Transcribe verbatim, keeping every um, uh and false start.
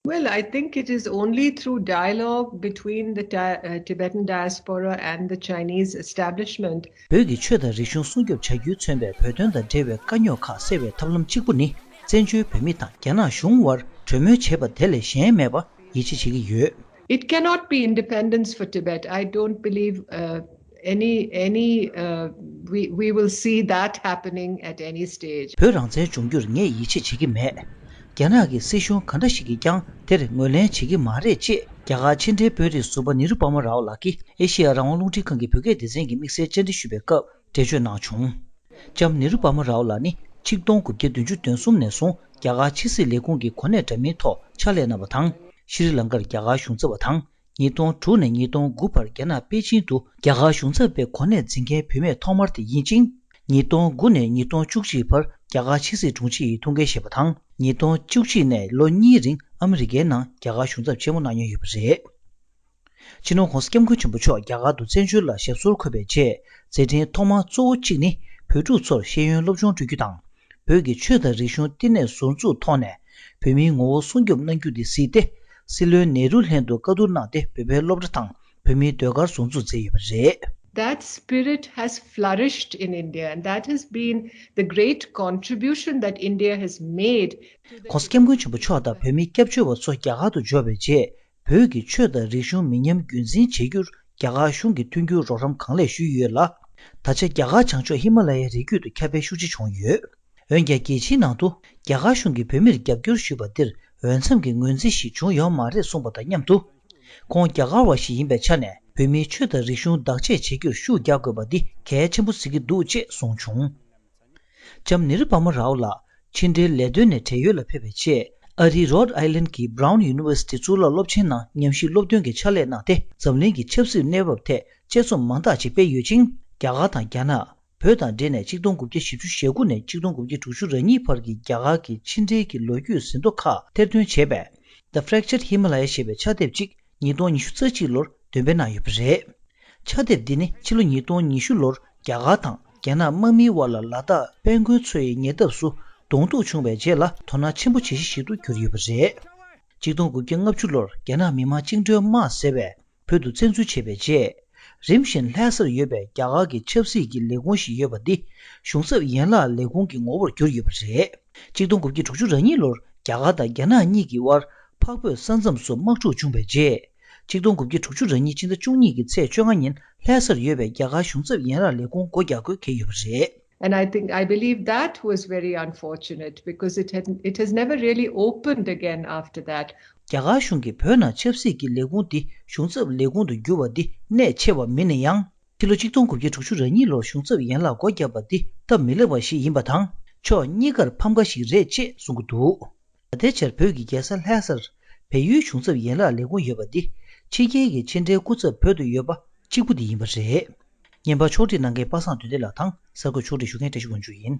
Well, I think it is only through dialogue between the Ti- uh, Tibetan diaspora and the Chinese establishment. བོད་ཀྱི་ཆོས་དང་རིག་གཞུང་སྲུང་སྐྱོབ་བྱ་རྒྱུས་མཚོན་པའི་བོད་དོན་དང་འབྲེལ་བའི་དཀའ་རྙོག་ཁག་སེལ་བའི་ཐབས་ལམ་གཅིག་པུ་ནི། བཙན་བྱོལ་བོད་མི་དང་རྒྱ་ནག་གཞུང་དབར་གྲོས་མོལ་བྱེད་པ་དེ་ལས་གཞན་མེད་པ་ཡིད་ཆེས་བྱེད་ཀྱི་ཡོད། It cannot be independence for Tibet. I don't believe uh, any any uh, we we will see that happening at any stage. བོད་རང་བཙན་འབྱུང་རྒྱུར་ངས་ཡིད་ཆེས་བྱེད་ཀྱི་མེད། རྒྱ་ནག་གི་སྲིད་གཞུང་ག་འདྲ་ཞིག་གིས་ཀྱང་དེར་ངོས་ལེན་བྱེད་ཀྱི་མ་རེད་ཅེས་རྒྱ་གར་ཕྱི་འབྲེལ་དཔོན་རིགས་ཟུར་པ་ནེ་རུ་པར་མ་རའོ་ལགས་ཀྱིས་ཨེ་ཤེ་ཡ་རང་དབང་རླུང་འཕྲིན་ཁང་གི་བོད་སྐད་སྡེ་ཚན་གྱི་དམིགས་བསལ་བཅར་འདྲི་ཞུས་པའི་སྐབས་འགྲེལ་བརྗོད་གནང་བྱུང་། ལྕམ་ནེ་རུ་པར་མ་རའོ་ལགས་ནི་ཆིག་སྟོང་དགུ་བརྒྱ་བདུན་ཅུ་དོན་གསུམ་ནས་བཟུང་རྒྱ་གར་ཕྱི་སྲིད་ལས་ཁུངས་ཀྱི་གོ་གནས་འདྲ་མིན་ཐོག་ཕྱག་ལས་གནང་བ་དང་། ཤྲི་ལང་ཀར་རྒྱ་གར་གཞུང་ཚབ་པ་དང་། ཉིས་སྟོང་དྲུག་ནས་ཉིས་སྟོང་དགུ་བར་རྒྱ་ནག་པེ་ཅིང་དུ་རྒྱ་གར་གཞུང་ཚབ་པའི་གོ་གནས་འཛིན་མཁན་བུད་མེད་ཐོག་མར་དེ་ཡིན་ཅིང་། ཉིས་སྟོང་དགུ་ནས་ཉིས་སྟོང་བཅུ་གཅིག་བར་རྒྱ་གར་ཕྱི་སྲིད་དྲུང་ཆེ་ཡི་ཐུགས་འགན་བཞེས་པ་དང་། ཉིས་སྟོང་བཅུ་གཅིག་ནས་ལོ་གཉིས་རིང་ཨ་མི་རི་ཀའི་ནང་རྒྱ་གར་གཞུང་ཚབ་ཆེན་མོ་གནང་མྱོང་ཡོད་པ་རེད། སྤྱི་ནོར་༧གོང་ས་༧སྐྱབས་མགོན་ཆེན་པོ་མཆོག་རྒྱ་གར་དུ་བཙན་བྱོལ་ལ་ཞབས་སོར་འཁོད་པའི་རྗེས། མཛད་འཕྲིན་ཐོག་མ་གཙོ་བོ་གཅིག་ནི་བོད་ཕྲུག་ཚོར་ཤེས་ཡོན་སློབ་སྦྱོང་སྤྲོད་རྒྱུ་དང་། བོད་ཀྱི་ཆོས་དང་རིག་གཞུང་བསྟི་གནས་ཟུར་འཛུགས་ཐོག་ནས་བོད་མིའི་ངོ་བོ་སྲུང་སྐྱོབ་གནང་རྒྱུ་དེ་གཟིགས་ཏེ། སྲིད་བློན་ནེ་རུ་ལྷན་དུ་བཀའ་བསྡུར་གནང་སྟེ་བོད་པའི་སློབ་གྲྭ་དང་བོད་མིའི་ཟློས་གར་ཟུར་འཛུགས་མཛད་ཡོད་པ་རེད། That spirit has flourished in India, and that has been the great contribution that India has made. ༧གོང་ས་༧སྐྱབས་མགོན་ཆེན་པོ་མཆོག་དང་བོད་མིའི་སྐྱབས་བཅོལ་བ་ཚོ་རྒྱ་གར་དུ་འབྱོར་བའི་རྗེས། བོད་ཀྱི་ཆོས་དང་རིག་གཞུང་མི་ཉམས་རྒྱུན་འཛིན་བྱེད་རྒྱུར་རྒྱ་གར་གཞུང་གིས་མཐུན་འགྱུར་རོགས་རམ་གང་ལེགས་ཞུས་ཡོད་ལ། ད་ཆ་རྒྱ་གར་བྱང་ཕྱོགས་ཧི་མ་ལ་ཡའི་རི་རྒྱུད་དུ་ཁྱབ་སྤེལ་ཤུགས་ཆེ་བྱུང་ཡོད། འོན་ཀྱང་རྒྱལ་སྤྱིའི་ནང་དུ་རྒྱ་གར་གཞུང་གིས་བོད་མིར་རྒྱབ་སྐྱོར་ཞུས་པ་འདིར་འོས་འཚམ་གྱི་ངོས་འཛིན་ཞིག་བྱུང་ཡོད་མ་རེད་གསུངས་པ་དང་མཉམ་དུ། ཁོང་རྒྱ་གར་བ་ཞིག་ཡིན་པའི་ཆ་ནས་བོད་མིའི་ཆོས་དང་རིག་གཞུང་བདག་གཅེས་བྱེད་རྒྱུར་ཤུགས་རྒྱག་དགོས་པ་འདི་གལ་ཆེན་པོ་གཟིགས་ཀྱི་འདུག་ཅེས་གསུངས་བྱུང་། ལྕམ་ནེ་རུ་པར་མ་རའོ་ལགས་ཕྱི་འབྲེལ་ལས་དོན་ནས་བགྲེས་ཡོལ་ལ་ཕེབས་པའི་རྗེས། ཨ་རིའི་Rhode Island གྱི་Brown University གཙུག་ལག་སློབ་ཆེན་ནང་ཉམས་ཞིབ་སློབ་སྟོན་གྱི་ཕྱག་ལས་གནང་སྟེ། འཛམ་གླིང་གི་ཆབ་སྲིད་གནས་བབ་ཐད་དཔྱད་རྩོམ་མང་དག་ཅིག་སྤེལ་ཡོད་ཅིང་། རྒྱ་གར་དང་རྒྱ་ནག་བོད་དང་འབྲེལ་ནས་ཆིག་སྟོང་དགུ་བརྒྱ་བཞི་བཅུ་ཞེ་དགུ་ནས་ཆིག་སྟོང་དགུ་བརྒྱ་དྲུག་ཅུ་རེ་གཉིས་བར་གྱི་རྒྱ་གར་གྱི་ཕྱི་འབྲེལ་གྱི་ལོ་རྒྱུས་ཟིན་ཐོ་ཁག་ཐེར་འདོན་བྱས་པའི་The Fractured Himalaya ཞེས་པའི་ཕྱག་དེབ་ཅིག་ཉིས་སྟོང་ཉི་ཤུ་རྩ་གཅིག་ལོར་འདོན་སྤེལ་གནང་ཡོད་པ་རེད། ཕྱག་དེབ་འདི་ནི་ཕྱི་ལོ་ཉིས་སྟོང་ཉི་ཤུ་ལོར་རྒྱ་གར་དང་རྒྱ་ནག་དམག་མིའི་དབར་ལ་ལ་དྭགས་དཔལ་མགོན་མཚོ་ཡི་ཉེ་འདབས་སུ་གདོང་ཐུག་བྱུང་བའི་རྗེས་ལ་དོ་སྣང་ཆེན་པོ་བྱེད་གཞི་ཞིག་ཏུ་གྱུར་ཡོད་པ་རེད། ཆིག་སྟོང་དགུ་བརྒྱ་ལྔ་བཅུ་ལོར་རྒྱ་ནག་མི་དམངས་བཅིངས་འགྲོལ་དམག་ཟེར་བས་བོད་དུ་བཙན་འཛུལ་བྱས་པའི་རྗེས། རིམ་བཞིན་ལྷ་སར་ཡོད་པའི་རྒྱ་གར་གྱི་ཆབ་སྲིད་ཀྱི་ལས་ཁུངས་ཤིག་ཡོད་པ་འདི་གཞུང་ཚབ་ཡན་ལག་ལས་ཁུངས་ཀྱི་ངོ་བོར་གྱུར་ཡོད་པ་རེད། ཆིག་སྟོང་དགུ་བརྒྱ་དྲུག་ཅུ་རེ་གཉིས་ལོར་རྒྱ་གར་དང་རྒྱ་ནག་གཉིས་ཀྱི་དབར་འཕགས་བོད་ས་མཚམས་སུ་དམག་འཁྲུག་བྱུང་བའི་རྗེས། ཆིག་སྟོང་དགུ་བརྒྱ་དྲུག་ཅུ་རེ་གཉིས་ཕྱི་ཟླ་བཅུ་གཉིས་ཀྱི་ཚེས་བཅོ་ལྔ་ཉིན་ལྷ་སར་ཡོད་པའི་རྒྱ་གར་གཞུང་ཚབ་ཡན་ལག་ལས་ཁུངས་སྒོ་རྒྱག་དགོས་འཁེལ་ཡོད་པ་རེད། And I think, I believe that was very unfortunate because it had, it has never really opened again after that. རྒྱ་གར་གཞུང་གིས་བོད་ནང་ཆབ་སྲིད་ཀྱི་ལས་ཁུངས་འདི་གཞུང་ཚབ་ལས་ཁུངས་དུ་བསྒྱུར་བ་འདི་གནད་ཆེ་བ་མིན་ན་ཡང་། ཕྱི་ལོ་ཆིག་སྟོང་དགུ་བརྒྱ་དྲུག་ཅུ་རེ་གཉིས་ལོར་གཞུང་ཚབ་ཡན་ལག་སྒོ་བརྒྱབ་པ་འདི་སྟབས་མི་ལེགས་པ་ཞིག་ཡིན་པ་དང་། ཕྱོགས་གཉིས་ཀར་ཕམ་ཁ་ཞིག་རེད་ཅེས་གསུང་གི་འདུག་ད་ལྟའི་ཆར་བོད་ཀྱི་རྒྱལ་ས་ལྷ་སར་བལ་ཡུལ་གཞུང་ཚབ་ཡན་ལག་ལས་ཁུངས་ཡོད་པ་འདི་ཕྱི་རྒྱལ་གྱི་ཕྱི་འབྲེལ་སྐུ་ཚབ་བོད་དུ་ཡོད་པ་གཅིག་པུ་དེ་ཡིན་པ་རེད། བརྙན་པར་ཕྱོགས་སྒྲིག་གནང་མཁན་པ་སངས་དོན་ལྡན་ལགས་དང་གསར་འགོད་ཕྱོགས་སྒྲིག་ཞུ་མཁན་བཀྲ་ཤིས་དབང་ཕྱུག་ཡིན།